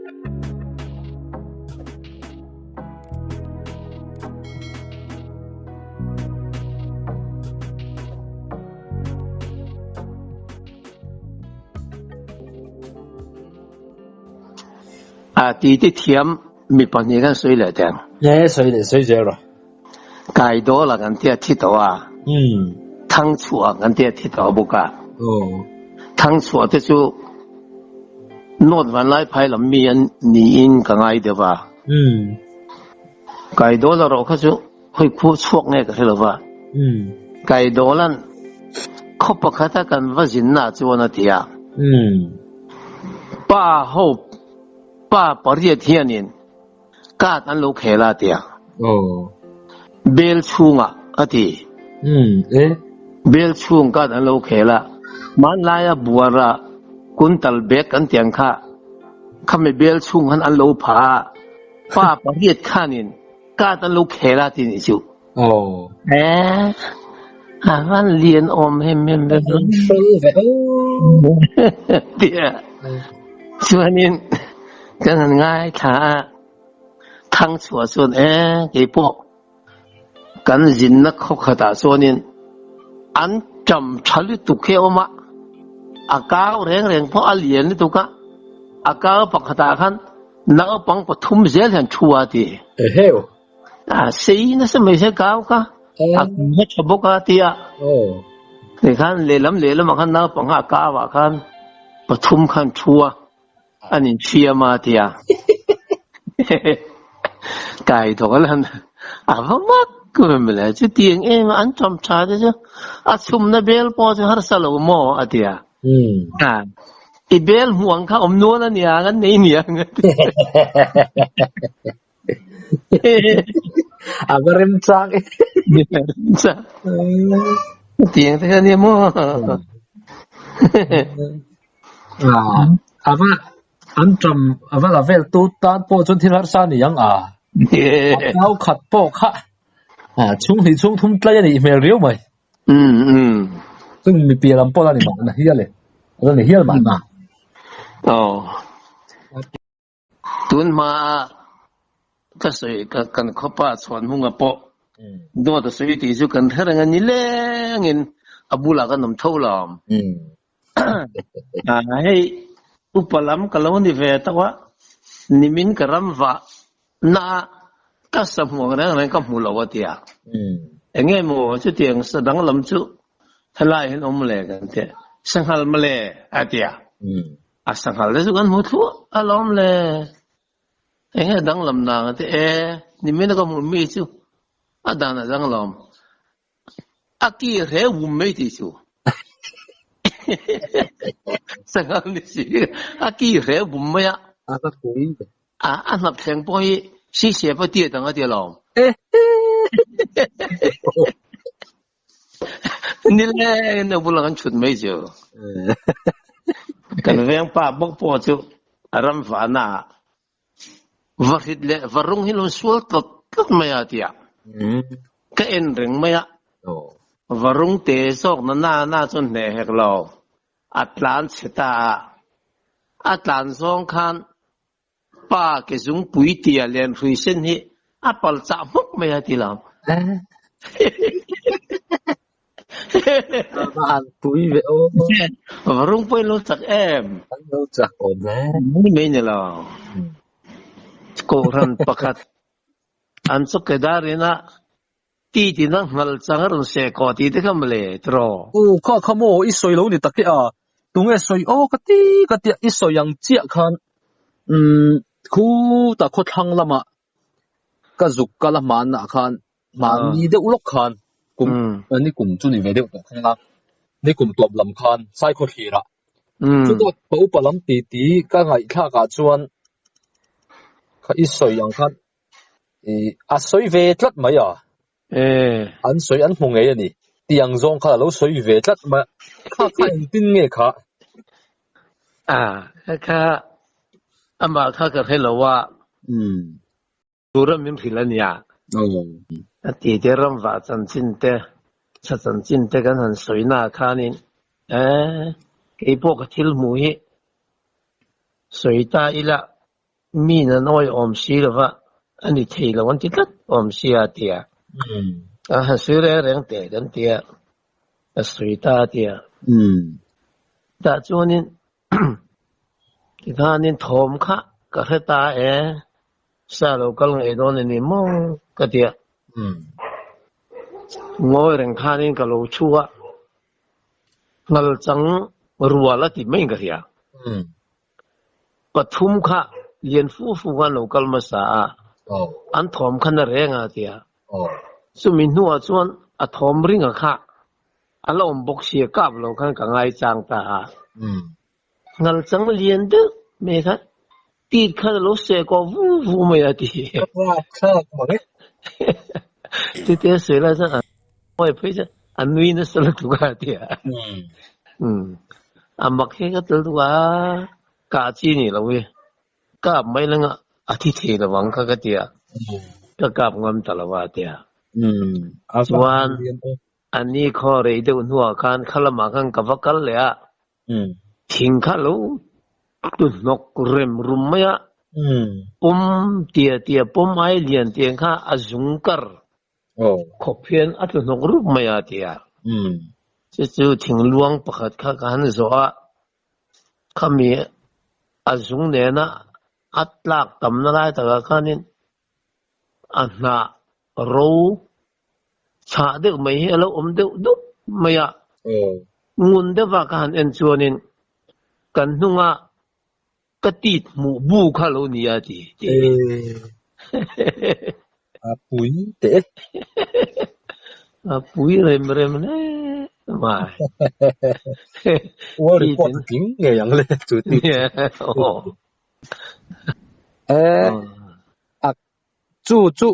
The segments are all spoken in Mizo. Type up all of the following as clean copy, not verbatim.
A titi thiam mi pahnih kan sawi leh teng. E sawi leh sawi zel rawh. Kai dawl a kan tia thi tawh a. Thang chhuah kan tia thi tawh bawk a. Thang chhuah te chu North Vanlai phai lam mi an niin ka ngai deuh a. Kai dawl erawh kha chu hawi khuh chhuak nge ka hre lo va. Kai dawlan khaw pakhata kan va zinna chuan a ti a. Pa ho pa pariat hianin Card an lo khel a tia. Bel chhungah a ti. Bel chhung card an lo khel a. Hmanlaia buara kuntal bag kan tih ang kha khami bel chhung khan an lo pha a. Pa pariat khanin card an lo khel a ti nih chu. Eh, a van lian awm hem hem ve. Tia. Chuanin kan han ngaithla a, thang chhuah chuan e keipawh kan zinna khaw khatah chuanin an ṭam ṭha lutuk hi a awm a, a kau reng reng pawh a lian lutuk a, a kau pakhatah khan naupang pathum zel hian thu a ti. Eheu. A sei nasa mai se kau kha a kum a tha bawk a tia tikhan lehlam lehlamah khan naupang a kau ah khan pathum khan thu a an infiam a tia kai thawk a lan a va mak em le chutiang em a an tham tha te chu a chhumna bel pawh chu harsa lo maw a tia i bel hmuh ang kha awm nual a nia an nei niang a ti. A va rem chang e. Tiang te kha nia maw. A va an ṭam a va la vel tu tan pawh chuan thil harsa a ni ang a. A kau khat pawh kha chhung hnih chhung thum tlai a nih hmel riau mai. Chung mi pian lam pawh la ni mahna hial e. A la ni hial mahna. Aw. Tun hmaa ka sawi kan khawpa chhuan hmunga pawh dawt a sawi tih chu kan hre reng a ni lengin a bulah kan awm tho lo. Hei upa lam ka lo ni ve tawh a, nimin ka ram vah na a ka sa hmuang reng reng ka hmu lo a tia. Eng nge maw chutiang sa danglam chu helai hian awm le kan ti a, sanghal mawle a tia. A sanghal te chu kan hmu thluah alawm le. Eng nge danglam nang a ti e, nimin a ka hmuh mi chu a dan a danglam. A ki hre vum mai tih chu. Sanghal ni si a ki hre vum mai a. A ka pui ve. A a hnap thleng pawh hi si siap a tiat ang a ti alawm. Nileng a bulah kan chhut mai chu. Kan veng pa bawk pawh chu a ram vahna ah vahrit leh varung hi lo sual tlawt tlawt mai a tia. Ka en reng mai a. Varung te zawk na na na chuan hneh hek lo. A tlan chhe ta a. A tlan zawng khan Pa ke zungpui tia len hrui sen hi a pal chah hmawk mai a ti lo. Va han pui ve aw. Va rung pawhin lo chak em. An lo chak awm e. Mai mai ni lo. Kohhran pakhat an chu kedar ina ti tina hngal chang a rawn seh kawh tih te kha mawle tiraw. Aw kha kha maw i sawi lo ni tak e a, tunge sawi aw ka ti ka tia i sawi ang chiah khan umm khutah khawthlang lamah ka zuk kal a hmanah khan hmanni deuh lawk khan kum ni kum chu ni ve deuh tawh khan a ni kum tawp lam khan Saikhawthlir ah chutah ka upa lam titi ka ngaihthlak ah chuan kha i sawi ang khan Ih a sawi ve tlat mai a. An sawi an hmu ngei a ni. Tiang zawng kha a lo sawi ve tlat mai a. Kha kha engtin nge kha? A, kha kha amah kha ka hre lo a. Tura min hrilh a nia. A ti te ram vah chanchin te, tha chanchin te kan han sawi na khanin e keipawh ka thil hmuh hi sawi ta ila. Mi na nawi awm si lova a ni thei lo an ti tlat awm sia a ti a. A han sawi reng reng teh kan ti a, a sawi ta a ti a. Tah chuanin tikhanin thawm kha ka hre ta e, sa lo kal ngei dawn a ni maw ka ti a. Ngawi reng khanin ka lo chhu a, ngal chang rual a ti maiin ka hria. Pathum kha lian fu fu khan lo kal hmasa a, an thawm kha na reng a tia. Chumi hnuah chuan a thawm ringa kha a la awm bawk sia kap lo khan ka ngai chang ta a. Ngal chang lian deuh mai kha tit khan a lo seh kawh vu vu mai a ti. Chute a sawi lai chuan a ngawi phei chuan a nui nasa lutuk a ti a. A mak hi ka tel tuk a, kah chi ni lo hi, kap mai leng a a thi thei lo ang kha ka ti a, ka kap ngam ta lo a ti a. Chuan a ni khaw rei deuh hnuah khan kha lamah khan ka va kal leh a, Thing kha lo tu hnawk rem rum mai a, pawm tia tia pawm ai lian tiang kha a zung kar khawp hian a tlu hnawk rup mai a tia. Chu chu thing luang pakhat kha ka han zawh a, khami a zung nena a tlak tamna lai takah khanin a hnah ro chhah deuh mai hi a lo awm deuh dup mai a, ngun deuha ka han en chuanin kan hnunga ka tit hmuh bu kha lo ni a ti. A pui teh. A pui rem rem hle mai. World record tling ngei ang le chu ti. A chu chu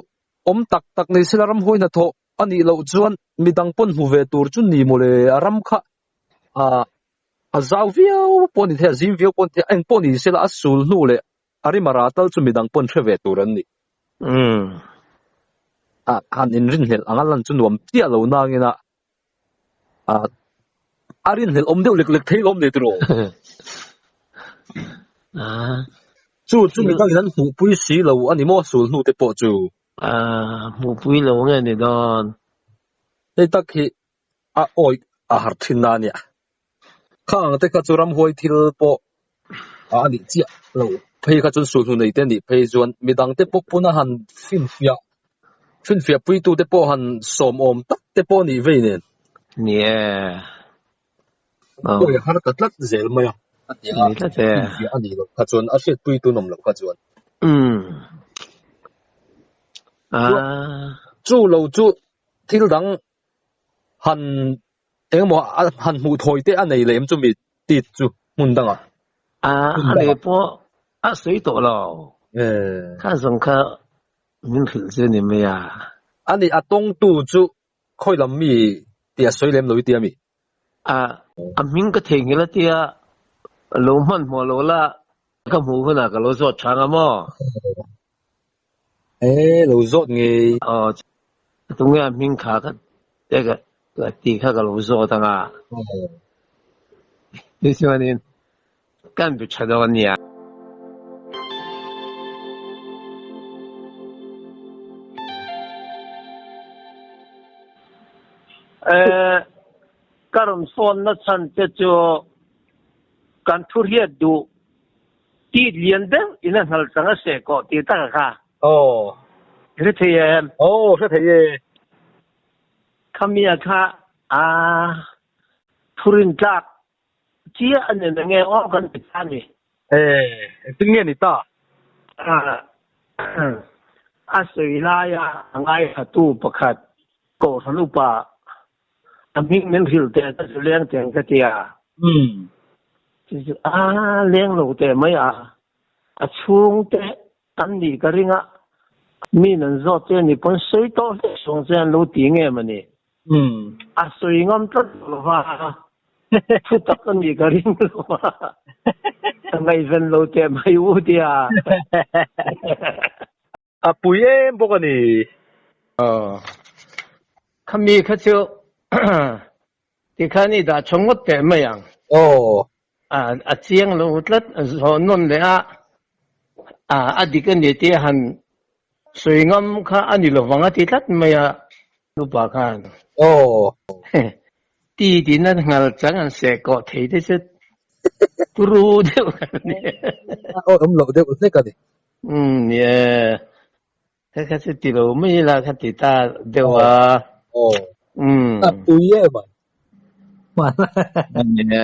awm tak tak ni sela ramhuai hnathawh a nih loh chuan midang pawn hmu ve tur chu ni mawle a ram kha ah a zau viau pawh a ni thei a zim viau pawh a ni thei a eng pawh ni sela a sul hnu leh a rim a ra tal chu midang pawn hre ve tur an ni. Ah han inrinhlelh ang a lan chu nuam chiah lo nangin a ah a rinhlelh awm deuh lek lek thei lawm ni tiraw? Chu chu midangin an hmuhpui si lo a ni maw sul hnu te pawh chu? Hmuhpui lo nge ni dawn? Hei tak hi a awih a har thin na a nia. Kha ang te kha chu ramhuai thil pawh a nih chiah lo phei kha chuan sul hnu nei te a nih phei chuan midang te pawh puna han finfiah finfiah puitu te pawh han sawm awm tak te pawh a nih vei nen. Ni e. Awi a har ta tlat zel mai a. A ti a, finfiah a nih loh kha chuan a hriatpuitu an awm loh kha chuan. Chu lo chu thil dang han engemaw han hmuh thawi te a nei leh em chu mi tit chu hmun dangah. A a nei pawh a sawi tawh lo. Kha zawng kha min hrilh chu ni mai a. A ni a tawngtu chu khawi lam mi tih a sawi lem lo i tia mi? A a hming ka theihnghilh a tia lo hmanhmawh lo la ka hmuh hunah ka lo zawt chang a maw? E lo zawt ngei. Aw tunge a hming kha ka te ka tih kha ka lo zawt ang a. Tichuanin kan bi tha dawn nia. E ka rawn phone na chhan che chu kan thu hriat duh. Tit lian deuh in a hngal chang a seh kawh tih tak a kha. Aw. Hre thei em? Aw, hre thei e. Khami a kha a thurin tlak chiah a ni nge aw kan ti ta ni. E, engtin nge ni ta? A sawi laia a ngaithatu pakhat Kohhran upa A hming min hrilh teh ka chu leng teng ka ti a. Chu chu a leng lo teh mai a. A chhung te an nih ka ring a. Mi nan zawt che ni pawn sawi tawh hle suang che an lo ti nge mawni. A sawi ngam tlat lo va. Thu tak a nih ka ring lo a. Ka ngaihven lo teh mai u tia. A pui em bawk a ni. Aw. Khami kha chu tikhan i dah tha ngawt teh mai ang. Aw. A chiang lo tlat, zawh nawn leh a. A, a dik a ni tia han sawi ngam kha a ni lovang a ti tlat mai a, upa khan. Aw. Ti tiin an nghal chang an seh kawh thei te chu turu deuh a ni. A awm loh deuh hlek a ni. Umm ni e. Kha kha chu ti lo mai ila kha ti ta deuh a. Aw. Umm. A pui em mai. Ni e.